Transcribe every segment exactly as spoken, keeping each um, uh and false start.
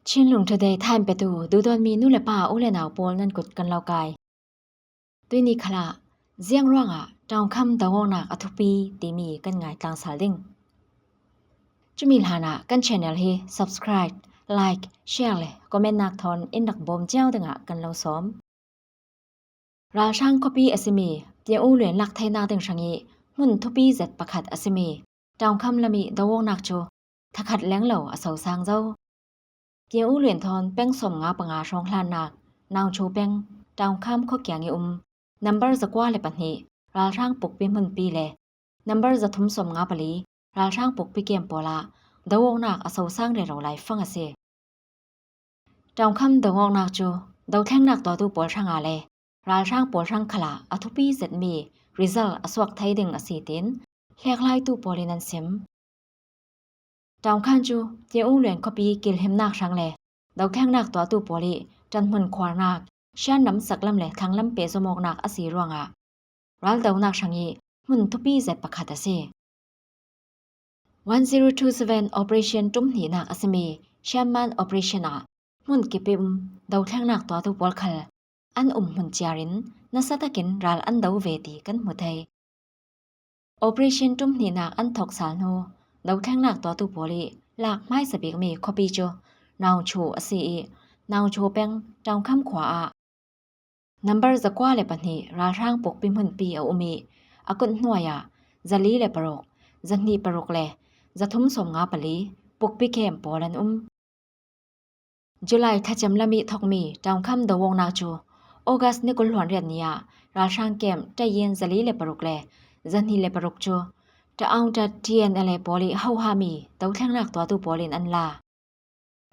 Chinlung Today thain petu duhdawtmi nu le pa u le nau pawl nan kut kan lo kai. Tuini khalah ziang ruangah Ṭaungkham do-awknak a thupi timi kan ngaitlang sal ding. Cumi hlanah kan channel hi subscribe, like, share le comment nak thawn in rak bawm cio dingah kan lo sawm. Ralhrang khuapi a simi Tian U Luan lak theinak ding hrangih hmun thupi zet pakhat a simi Ṭaungkham lam ih do-awknak cu thakhat lenglo a sosang zo. Tian U Luan thawn peng sawmnga panga hrawng hlannak Nauchu peng Ṭaungkham khuakiang ih um number zakua le pahnih ralhrang pukpi hmunpi le number zathum sawmnga pali ralhrang pukpi kem pawlah do-awknak a sosang rero lai fang a si. Ṭaungkham do-awknak cu dothlengnak tuahtu pawl hranga le ralhrang pawl hrang khalah a thupi zetmi result a suak thei ding a si tiin hleklaitu pawl in an sim. Ṭaungkham cu Tian U Luan khuapi kilhimnak hrang le dothlengnak tuahtu pawl ih ṭanhmun khuarnak, Shan ram saklam le thlanglam pehzom awknak a si ruangah raldonak hrangih hmun thupi zet pakhat a si. One zero two seven operation ṭum hnihnak a simi Shan Man operation ah hmun kip ih um dothlengnak tuahtu pawl khal an um hmun ciar in nasa takin ral an do ve ti kan hmu thei. Operation ṭum hnihnak an thawk sal hnu dothlengnak tuahtu pawl ih lak hmaisa bikmi khuapi cu Nauchu a si ih Nauchu peng Ṭaungkham khua ah number zakua le pahnih ralhrang pukpi hmunpi a um ih a kut hnuai ah zali le paruk, zahnih paruk le zathum sawmnga pali pukpi kem pawl an um. July thlacam lam ih thokmi Ṭaungkham do-awknak cu August ni kul hluan riat ni ah ralhrang kem ṭayin zali le paruk le zahnih le paruk cu ṭa-aung ṭat T N L A pawl ih hohami dothlengnak tuahtu pawl in an la.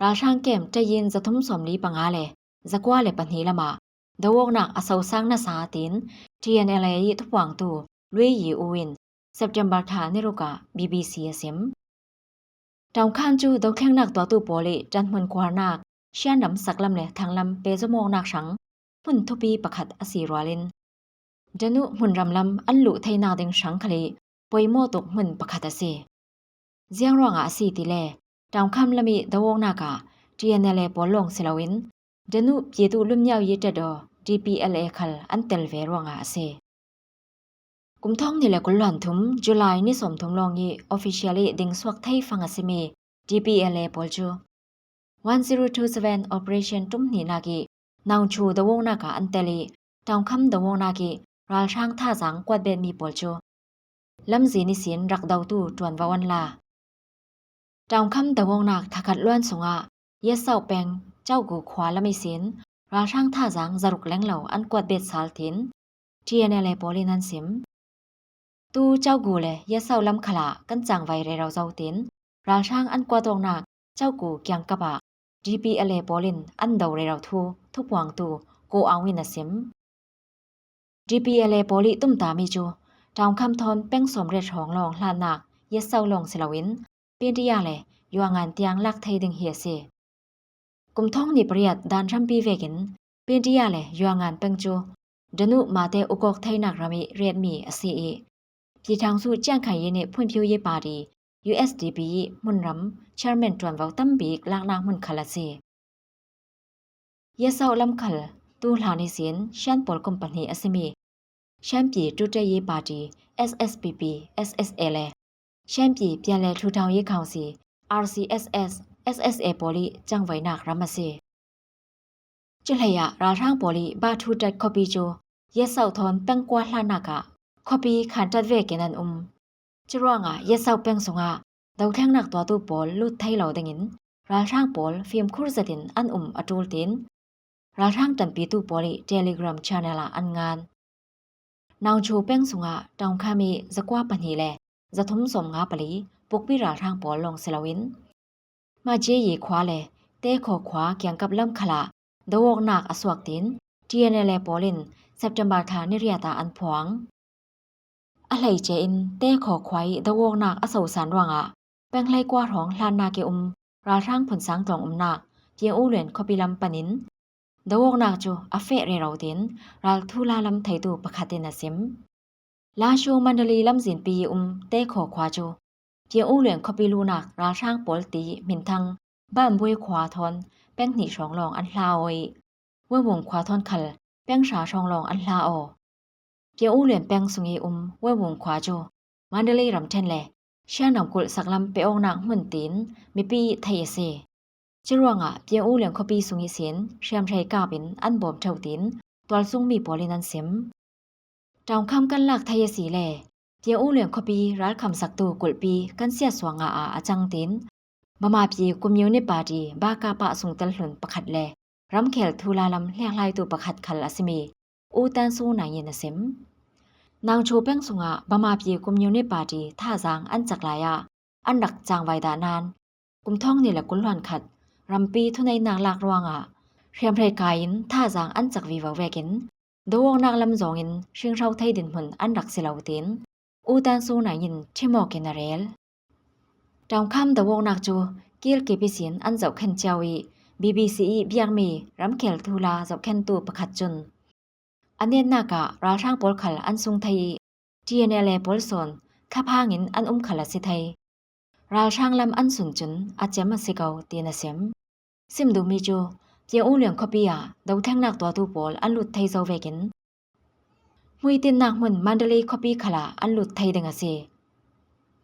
Ralhrang kem ṭayin zathum sawmli panga le zakua le pahnih lamah do-awknak a sosang nasa tiin T N L A ih thupuangtu Lui Yi U in September thla ni ruk ah B B C a sim. Ṭaungkham cu dothlengnak tuahtu pawl ih ṭanhmun khuarnak, Shan ram saklam le thlanglam pehzom awknak hrang hmun thupi pakhat a si rualin Danu hmunram lam an luh theinak ding hrang khal ih poimawh tuk hmun pakhat a si. Ziang ruangah a si tile Ṭaungkham lam ih do-awknak ah T N L A pawl lawng si loin Danu Pyetu Lumnyau Ye Ṭet Daw, D P L A khal an tel ve ruangah a si. Kum thawng hnih le kul hluan thum July ni sawmthum lawng ih official ih ding suak thei fang a simi D P L A pawl cu one zero two seven operation ṭum hnihnak ih Nauchu do-awknak ah an tel ih Ṭaungkham do-awknak ih ralhrang thazaang kuatbetmi pawl cu lamzin ihsin rak dotu ṭuanvo an la. Ṭaungkham do-awknak thakhat luan sungah Yasau peng Caugu khua lam ihsin ralhrang thazaang zaruk lenglo an kuatbet sal tiin T N L A pawl in an sim. Tu Caugu le Yasau lam khalah kan cangvai rero zo tiin ralhrang an kuat awknak Caugu kiangkap ah D P L A pawl in an do rero thu thupuangtu Ko Aung in a sim. D P L A pawl ih tumtami cu Ṭaungkham thawn peng sawmriat hrawng lawng hlannak Yasau lawng si loin Pindiya le Yuangan tiang lak thei ding hi a si. Kum thawng hnih pariat dan hrampi vekin Pindiya le Yuangan peng cu Danu Mate ukawk theinak ram ih retmi a si ih Pyidaungsu Chiangkhai-in ih phunphiu ye party U S D P ih hmunram chairman ṭuanvo tam bik laknak hmun khal a si. Yasau lam khal tu hlan ihsin Shan pawl kum pahnih a simi Shanpi Ṭuṭe Ye Party, S S P P, S S A le Shanpi Pianle Ṭhuṭhawng Ye Council, R C S S, S S A pawl ih cangvainak ram a si. Cuhleiah ralhrang pawl ih Ba Ṭhu Ṭat khuapi cu Yasau thawn pengkua hlannak ah khuapi khanṭat vekin an um. Curuangah Yasau peng sungah dothlengnak tuahtu pawl lut thei lo dingin ralhrang pawl fimkhur zetin an um a ṭul tiin ralhrang ṭanpitu pawl ih Telegram channel ah an ngan. Nauchu peng sungah Ṭaungkham ih zakua pahnih le zathum sawmnga pali pukpi ralhrang pawl lawng si loin Majeyi khua le Tekhaw khua kiangkap lam khalah do-awknak a suak tiin T N L A pawl in September thla ni riat ah an phuang. A hleice in Tekhaw khua ih do-awknak a sosan ruangah peng hleikua hrawng hlannak ih um ralhrang phunsang tlawng umnak Tian U Luan khuapi lam panin do-awknak cu a feh rero tiin ral thuhla lam theitu pakhat in a sim. Lashu Mandali lamzinpi ih um Tekhaw khua cu Tian U Luan khuapi luhnak ralhrang pawl ti hminthang Bambui khua thawn peng hnih hrawng lawng an hla aw ih, Wewung khua thawn khal peng hra hrawng lawng an hla aw. Pia U Lian peng sung ih um Wewung khua cu Mandalay ramṭhen le Shan ramkulh saklam pe-awknak hmun tiin mipi ih theih a si. Curuangah Pia U Lian khuapi sung ihsin hriamhrei kap in an bawm ṭheu tiin tualsungmi pawl in an sim. Ṭaungkham kan lak thei asile Pia U Lian khuapi ralkham saktu kulhpi kan siatsuah ngah ah a cang tiin Bamapi Communist Party Bakapa sungtel hlun pakhat le ramkhel thuhla lam hleklaitu pakhat khal a simi U Tan Su Nang in a sim. Naungchu peng sungah Bamapi Communist Party thazaang an cak lai ah an rak cangvai dah nain kum thawng hnih le kul hluan khat rampi thuneihnak lak ruangah hriamhrei kai in thazaang an cak vivo vekin doawknak lam zawngin hringhro thei dinhmun an rak si lo tiin U Tan Su Nang in ṭhimawk in a rel. Ṭaungkham doawknak cu kilkip ihsin an zohkhen cio ih B B C ih biakmi ramkhel thuhla zohkhentu pakhat cun a netnak ah ralhrang pawl khal an sung thei ih T N L A pawl sawn thlaphang in an um khal a si thei. Ralhrang lam an sun cun a cem a si ko tiin a sim. Sim duhmi cu Pia U Lian khuapi ah dothlengnak tuahtu pawl an lut thei zo vekin hmuitinnak hmun Mandalay khuapi khalah an lut thei ding a si.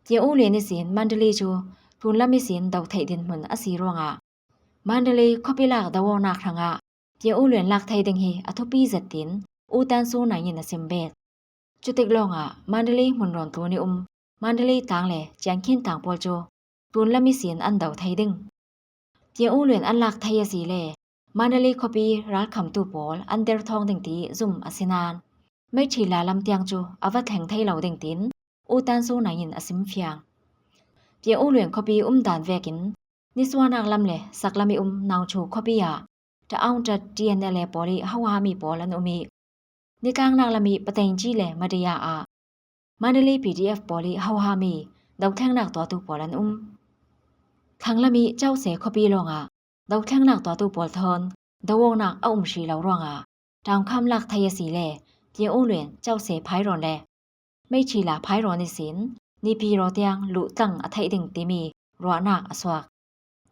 Pia U Lian ihsin Mandalay cu tlunlam ihsin do theih dinhmun a si ruangah Mandalay khuapi lak doawknak hrangah Pia U Lian lak thei ding hi a thupi zet tiin U Tan Su Nang in a sim bet. Cutik lawngah Mandalay hmunrawn tlun ih um Mandalay tang le Ciankhin tang pawl cu tlunlam ihsin an do thei ding. Pia U Lian an lak thei asile Mandalay khuapi ralkhamtu pawl an derthawng ding ti zum a si nain meiṭhila lam tiang cu a va thleng thei lo ding tiin U Tan Su Nang in a sim fiang. Pia U Lian khuapi umdan vekin nisuahnak lam le saklam ih um Naungchu khuapi ah Ṭa-aung ṭat T N L A pawl ih hohami pawl an um ih nitlangnak lam ih Patengji le Madaya ah Mandalay P D F pawl ih hohami dothlengnak tuahtu pawl an um. Thlanglam ih Cose khuapi lawngah dothlengnak tuahtu pawl thawn doawknak a um hrih lo ruangah ṭaungkham lak thei asile Pia U Lian Cose phairawn le meiṭhila phairawn ihsin Naypyidaw tiang luhtlang a theih ding timi ruahnak a suak.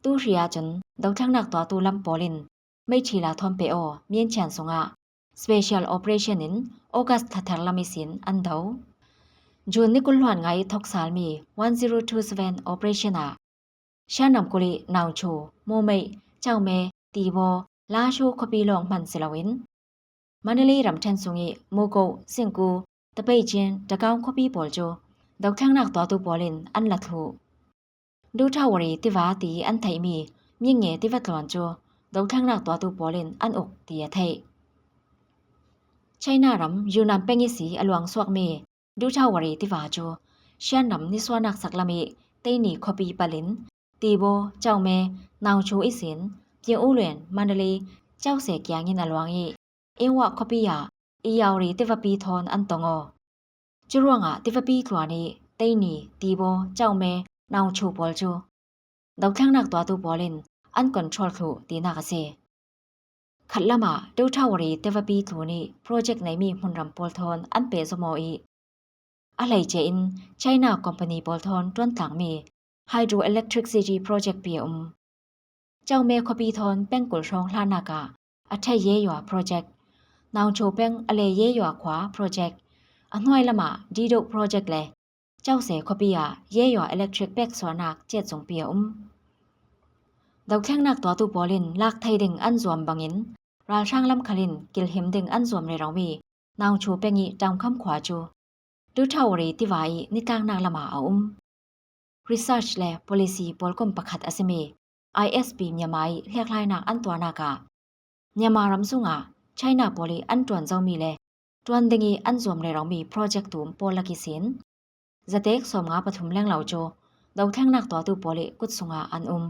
Tu hri ahcun dothlengnak tuahtu lam pawl in meiṭhila thawn pe aw Myanchian sungah special operation in August thla thar lam ihsin an do. June ni kul hluan nga ih thoksalmi one zero two seven operation ah Shan ramkulh ih Naungchu, Mumeih, Caume, Tibaw, Lashu khuapi lawng hman si loin Mandalay ramṭhen sung ih Mugo, Singku, Tapeicin, Takaung khuapi pawl cu dothlengnak tuahtu pawl in an la thluh. Dutawari tiva ti an theihmi Minge tiva tluan cu dothlengnak tuahtu pawl in an uk ti a theih. China ram Yunnan peng ihsi a luangsuakmi Dutawari tiva cu Shan ram nisuahnak saklam ih Teini khuapi palin Tibaw, Caume, Naungchu ihsin Pia U Lian, Mandalay, Cose kiangin a luang ih Ingwah khuapi ah Iyauri tivapi thawn an tong aw. Curuangah tivapi tluan ih Teini, Tibaw, Caume, Naungchu pawl cu dothlengnak tuahtu pawl in an control thluh tinak a si. Khatlam ah Dutawari tivapi tlun ih project neimi hmunram pawl thawn an pehzom aw ih a hleice in China company pawl thawn ṭuantlangmi hydroelectricity project pi a um. Caume khuapi thawn pengkul hrawng hlannak ah a ṭhei Yeyua project, Naungchu peng a le Yeyua khua project, a hnuai lamah Dido project le Cose khuapi ah Yeyua electric peksuahnak ciatzungpi a um. Dothlengnak tuahtu pawl in lak thei ding an zuam bangin ralhrang lam khal in kilhim ding an zuam reromi Naungchu peng ih Ṭaungkham khua cu Dutawari tiva ih nitlangnak lamah a um. Research le policy pawlkom pakhat a simi I S P Myanmar ih hleklainak an tuahnak ah Myanmar ram sungah China pawl ih an ṭuan zomi le ṭuan ding ih an zuam reromi project tum pawl lak ihsin zatek sawmnga pathum lenglo cu dothlengnak tuahtu pawl ih kut sungah an um.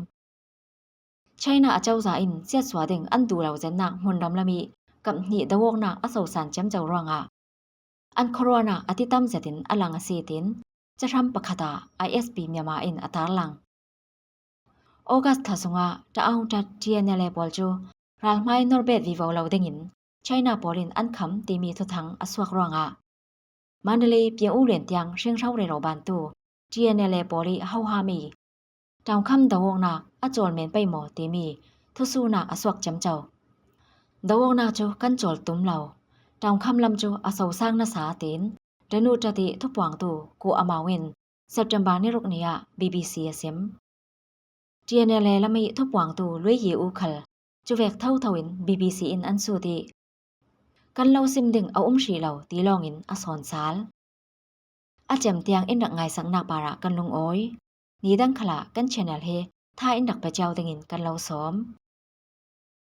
China acozah in siatsuah ding an duh lo zetnak hmunram lam ih kamhnih doawknak a sosan ciamco ruangah an khuaruahnak a titam zetin a lang a si tiin cahram pakhat ah I S P Myanmar in a tarlang. August thla sungah Ṭa-aung ṭat T N L A pawl cu ralhmai norbet vivo lo dingin China pawl in an kham timi thuthang a suak ruangah Mandalay Pia U Lian tiang hringhro rero bantu T N L A pawl ih hohami Ṭaungkham doawknak a cawlmen pei maw timi thusunak a suak ciamco. Doawknak cu kan cawl tum lo, ṭaungkham lam cu a sosang nasa tiin Renu Ṭati thupuangtu Ko Amau in September ni ruk ni ah B B C a sim. T N L A lam i thupuangtu Lui Ye U khal cuvek thotho in B B C in an sut i, kan lo sim ding a um hrih lo ti lawngin a sawn sal. A cem tiang in rak ngaisaknak parah kan lungawi. Nidang khalah kan channel hi tha in rak pe cio dingin kan lo sawm.